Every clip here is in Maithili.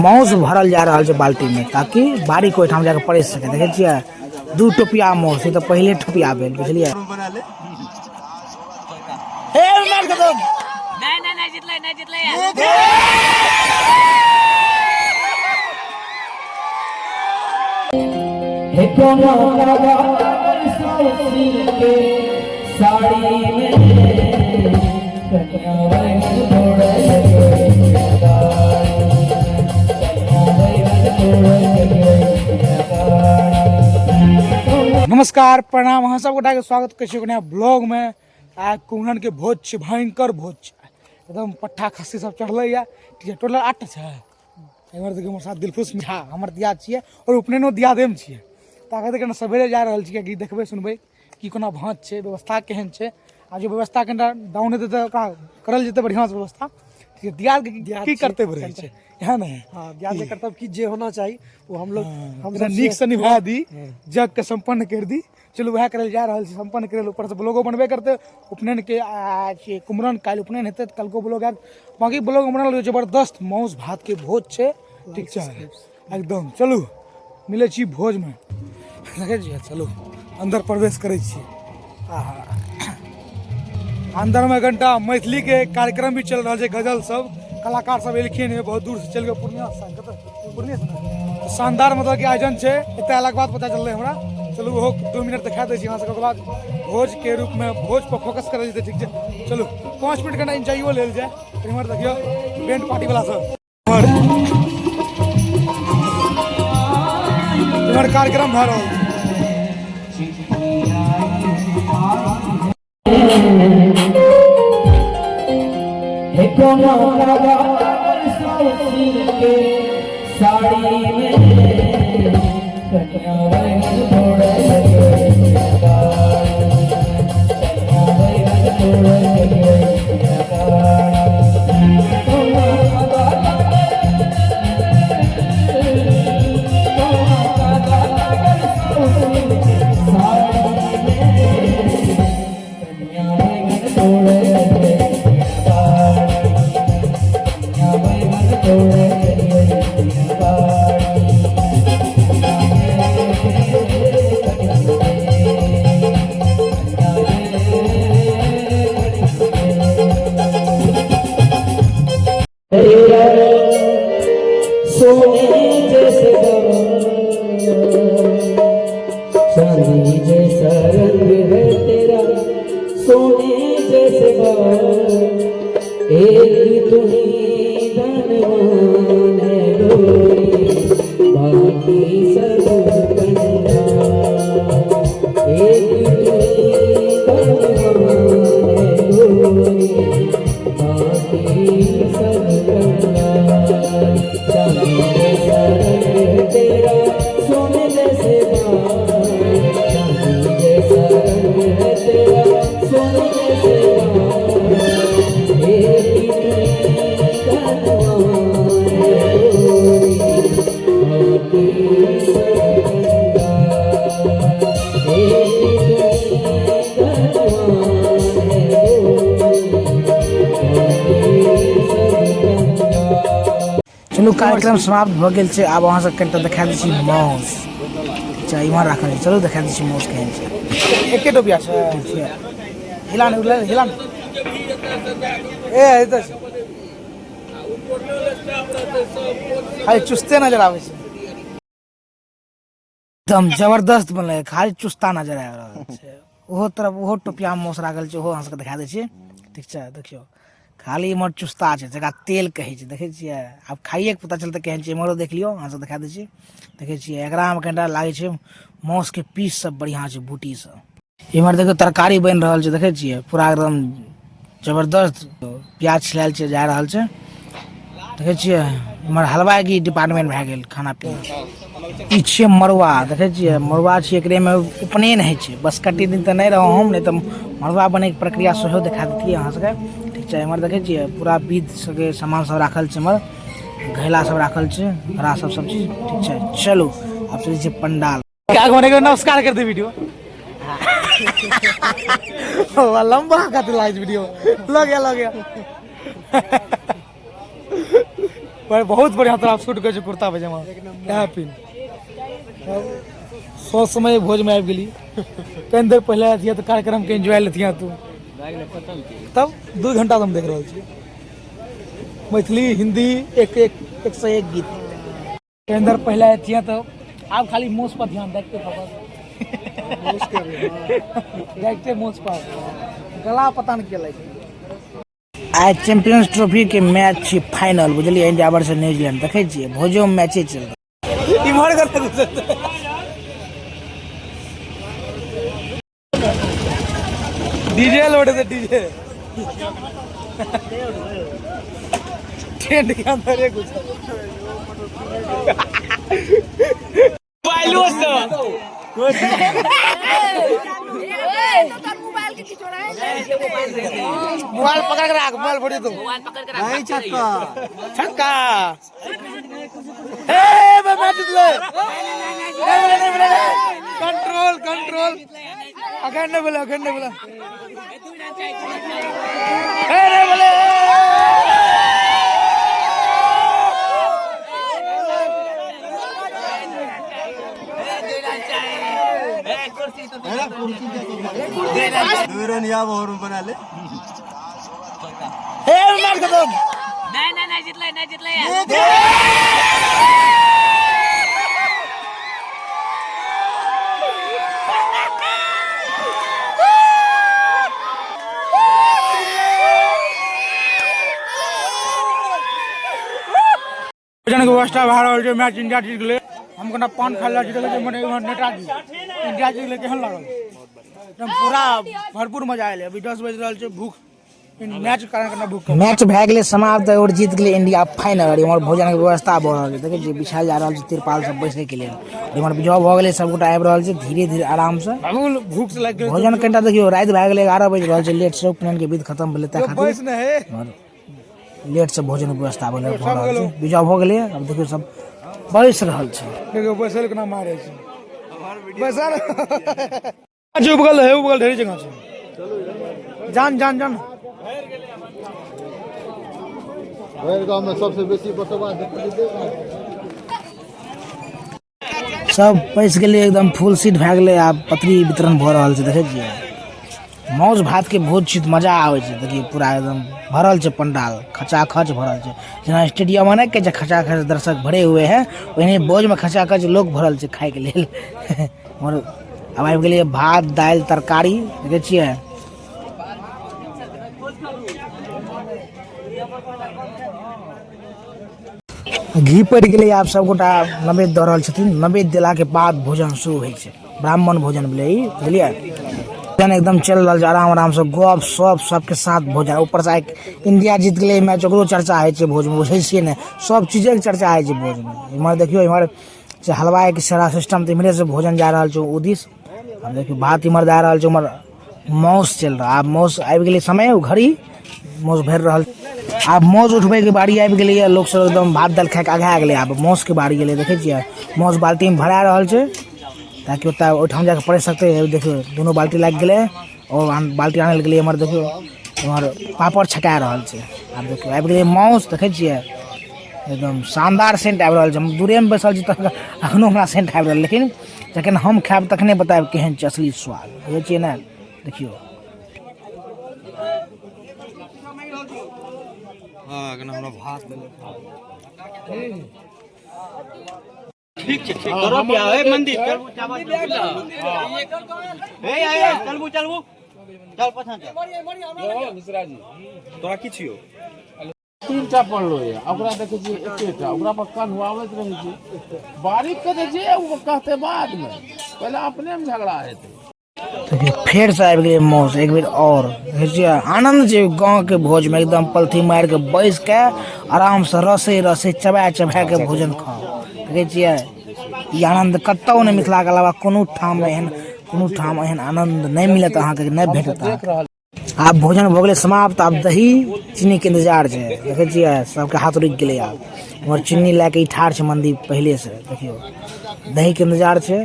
माउस भरल जा रहल छै बाल्टी में, ताकि बारीक ओहिठाम जाके परसि सके। देखै छियै 2 टोपिया माउस, ई तऽ पहिले टोपिया भेल, बुझलियै। ए, मार खतम। नहीं नहीं नहीं जितले, नहीं जितले यार। नमस्कार, प्रणाम, अहाँ सब गोटा के स्वागत करै छी नया ब्लॉग में। आइ कुम्हरन के भोज छै, भयंकर भोज छै, एकदम पट्ठा खस्सी सब चढ़लै या। ठीक छै, टोटल 8 छै। एमहर देखियौ हमर साथ दिलखुश झा, हमर दियाद छियै और उपनयनो दियादेमे छियै। तऽ आगे देखियौ सवेरे जा रहल छियै कि देखबै सुनबै की कोना भाँज छै, व्यवस्था केहन छै। आ जे व्यवस्था कनिटा डाउन हेतै तऽ ओकरा करल जेतै बढ़िआँसँ व्यवस्था। ठीक छै, दियादके की कर्तव्य रहै छै इएह ने? हाँ, दियादके कर्तव्य की जे होना चाही ओ हम लोग हम सब नीकसँ निभा दी, यज्ञके सम्पन्न करि दी। चलू वएह करै लए जा रहल छी, सम्पन्न करै लए। ऊपरसँ ब्लॉगो बनबे करतै उपनयनके, आ कुमरन काल्हि उपनयन हेतै तऽ कलको ब्लॉग आयत। बाँकी ब्लॉग बनल जबरदस्त माउस भातके भोज छै। ठीक छै, एकदम चलू मिलै छी भोजमे। देखै छियै, चलू अन्दर प्रवेश करै छी। आहा, अन्दरमे कनिटा मैथिलीके कार्यक्रम भी चलि रहल छै, गजल सब, कलाकार सब एलखिन हे बहुत दूरसँ चलि कऽ, पूर्णियासँ, कतऽ पूर्णियासँ ने। शानदार मतलब कि आयोजन छै, एतऽ अयलाके बाद पता चललै हमरा। चलू ओहो 2 मिनट देखा दै छी अहाँ सबके, ओकर बाद भोजके रूपमे भोज पर फोकस करल जेतै। ठीक छै, चलू 5 मिनट कनिटा एन्जॉयो लेल जाय। एम्हर देखियौ बैंड पार्टी वाला सब, इम्हर कार्यक्रम भए रहल छै। चांदी जैसा रंग है तेरा, सोने जैसे बाल, एक तू ही धनवान है गोरी, बाकी सब कंगाल। एक तू ही धनवान है गोरी, बाकी सब कंगाल। चांदी जैसा रंग है तेरा, सोने जैसे बाल, चांदी जैसा रंग है तेरा, सोने जैसे बाल, एक तू ही धनवान है गोरी, बाकी सब कंगाल। एक तू ही धनवान है गोरी, बाकी सब कंगाल। चलू कार्यक्रम समाप्त भऽ गेल छै। आब अहाँ सब कनिटा देखा दै छी माउस। अच्छा इम्हर राखल छै, चलू देखा दै छी माउस केहन छै। एके टोपिया छै, हिला नहि, हिला नहि। ए, एतऽ छै। खाली चुस्ते नजर आबै छै, एकदम जबरदस्त बनलै, खाली चुस्ता नजर आबि रहल छै। ओहो तरफ ओहो टोपिया मे माउस राखल छै, ओहो अहाँ सबके देखा दै छी। ठीक छै, देखियौ खाली इम्हर चुस्ता छै, जकरा तेल कहै छै। देखै छियै, आब खाइए के पता चलतै केहन छै। इम्हरो देख लियौ, अहाँ सब देखा दै छी। देखै छियै एकरामे कनिटा लागै छै माउसके पीस सब बढ़िआँ छै, बूटी सब। इम्हर देखियौ तरकारी बनि रहल छै, देखै छियै पूरा एकदम जबरदस्त प्याज छिलायल छै, जा रहल छै। देखै छियै इम्हर हलवाई की डिपार्टमेंट भए गेल खाना पीना। ई छियै मड़ुआ, देखै छियै मड़ुआ छियै, एकरेमे उपनयन होइ छै। बस कटी दिन तऽ नहि रहौ हम, नहि तऽ मड़ुआ बनैके प्रक्रिया सेहो देखा दैतियै अहाँ सबके। ठीक छै, इम्हर देखै छियै पूरा विध सबके सामान सब राखल छै, इम्हर घैला सब राखल छै, घड़ा सब, सब चीज। ठीक छै, चलू आब चलै छियै पंडाल। क्या गोने को नमस्कार कर दे वीडियो लंबा खातिर लाइज वीडियो लग गया, लग गया। पर बहुत बढ़िया तोरा सूट करै छै कुर्ता पैजामा इएह पिन। सौ समय भोज में आबि गेली। कनि देर पहिले अथिया तऽ कार्यक्रम के एंजॉय लेतिया तू। तब 2 घंटा हम देख रहल छी मैथिली हिंदी एक एक एक से एक गीत। कनि देर पहिले अथिया तऽ आब खाली मोस पर ध्यान देखते, फोकस देखते मोस पर, गला पता नहीं के लागि। आइ चैंपियंस ट्रॉफी के मैच छी फाइनल, बुझलियै, इंडिया वर्सेस न्यूजीलैंड। देखै छियै भोजो में मैचे चल रहल। इम्हर कतऽ घुसत? डीजे लोड है, डीजे टेंट के अंदर एक घुसा। मोबाइल पकड़ के राख, मोबाइल फोड़ी तू। मोबाइल पकड़ के रख। नहीं छक्का छक्का। ए मैं मैच जीतले। नहीं बोले, नहीं बोले, कंट्रोल कंट्रोल, अखन नहीं बोले, अखन नहीं बोले। ए नहीं बोले। रन या और बना ले। ए मैच खत्म। नहीं नहीं नहीं जितले, नहीं जितले। भोजन के व्यवस्था भए रहल छै। मैच इंडिया जीत गेलै। हम कना पान खाय लए जीत गेलै मने इम्हर नेताजी इंडिया जीत गेलै। केहन लागल? एकदम पूरा भरपूर मजा आयल। अभी 10 बजि रहल छै, भूख मैच कारण कना भूख। मैच भए गेलै समाप्त और जीत गेलै इंडिया फाइनल। और इम्हर भोजन के व्यवस्था भऽ रहल छै। देखै छियै बिछायल जा रहल छै तिरपाल सब बैसै के लेल। और इम्हर बिझाव भऽ गेलै, सबगोटा आबि रहल छै धीरे धीरे आराम से। बाबू भूख से लागि गेल। भोजन कनिटा देखियौ राति भए गेलै, 11 बजि रहल छै। लेट से उपनयन के विध खत्म भेलै, ताहि खातिर बैस ने हे। इम्हर लेट से भोजन के व्यवस्था भेलै, भऽ रहल छै। बिझाव भऽ गेलै, आब देखियौ सब बैस रहल छै। देखियौ बैसल केना मारै छै। बैसल जे उबगल है, उबगल ढेरी जगह छै। जान जान जान भरि गाँव में सबसे बेसी बसोबास। सब पैस गेलै, एकदम फुल सीट भए गेलै। आब पतरी वितरण भऽ रहल छै। देखै छियै मौज भात के भोज छी तऽ मजा आबै छै। देखियौ पूरा एकदम भरल छै पंडाल, खचाखच भरल छै। जेना स्टेडियम मे नहि कहै छै खचाखच दर्शक भरे हुए हैं, ओहिने भोज मे खचाखच लोक भरल छै खायके लेल। और आब आबि गेलै भात दालि तरकारी। देखै छियै घी पड़ि गेलै। आब सबगोटा नैवेद्य दऽ रहल छथिन। नैवेद्य देलाके बाद भोजन शुरू होइ छै। ब्राह्मण भोजन भेलै ई, बुझलियै। भोजन एकदम चलि रहल छै आराम आरामसँ, गप सप सबके साथ भोजन। ऊपरसँ आइ इंडिया जीत गेलै मैच, ओकरो चर्चा होइ छै भोजमे। बुझै छियै ने, सब चीजके चर्चा होइ छै भोजमे। इम्हर देखियौ, इम्हर से हलवाइके सारा सिस्टम, तऽ इम्हरेसँ भोजन जा रहल छै ओ दिस। आब देखियौ भात इम्हर जा रहल छै, उम्हर माउस चलि रहल। आब माउस आबि गेलै समय ओ घड़ी, माउस भरि रहल। आब मौज उठबैके बारी आबि गेलैए। लोक सब एकदम भात दालि खाइके आगाँ गेलै, आब मौसके बारी गेलै। देखै छियै मौस बाल्टीमे भरा रहल छै ताकि ओतऽ ओहिठाम जाके पड़ि सकतै। देखियौ दुनू बाल्टी लागि गेलै और बाल्टी आनै लए गेलै। एम्हर देखियौ, एम्हर पापड़ छका रहल छै। आब देखियौ आबि गेलै माउस। देखै छियै एकदम शानदार सेंट आबि रहल छै। हम दूरेमे बैसल छी तऽ अखनो हमरा सेंट आबि रहल, लेकिन जखन हम खायब तखने बतायब केहन छै असली स्वाद। बुझै छियै ने? देखियौ तीनटा पढ़लो ये, ओकरा देखै छियै एकेटा, ओकरा पर कन्हुआबैत रहै छै। बारीक के जे ओ कहतै बादमे, पहिले अपनेमे झगड़ा हेतै। देखियौ फेरसँ आबि गेलै मौस एक बेर आओर। देखै छियै आनन्द छै गाँवके भोजमे, एकदम पलथी मारि कऽ बैस कऽ आरामसँ रसे रसे चबा चबा कऽ भोजन खाउ। देखै छियै ई आनन्द कतहु नहि, मिथिलाके अलावा कोनो ठाम एहन, कोनो ठाम एहन आनन्द नहि मिलत अहाँके, नहि भेटत अहाँके। आब भोजन भऽ गेलै समाप्त, आब दही चीनीके इन्तजार छै। देखै छियै सबके हाथ रुकि गेलै। आब उम्हर चीनी लए कऽ ई ठाढ़ छै मंदिर पहिलेसँ। देखियौ दहीके इन्तजार छै।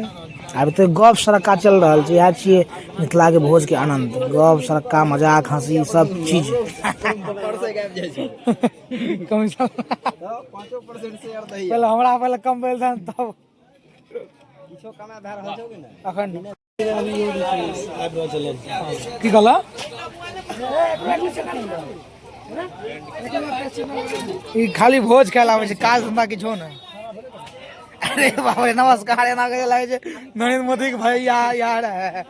आब तऽ गप सरक्का चलि रहल छै। इएह छियै मिथिलाके भोजके आनन्द, गप सरक्का, मजाक, हँसी, सब चीज। कमीशन पहले हमरा पहले कम भेल तहन तब अखन की कहला? ई खाली भोज खाय आबै छै, काज धंधा किछो नहि। अरे बाप रे, नमस्कार। एना कहे लागै छै नरेंद्र मोदी के भैया यार है।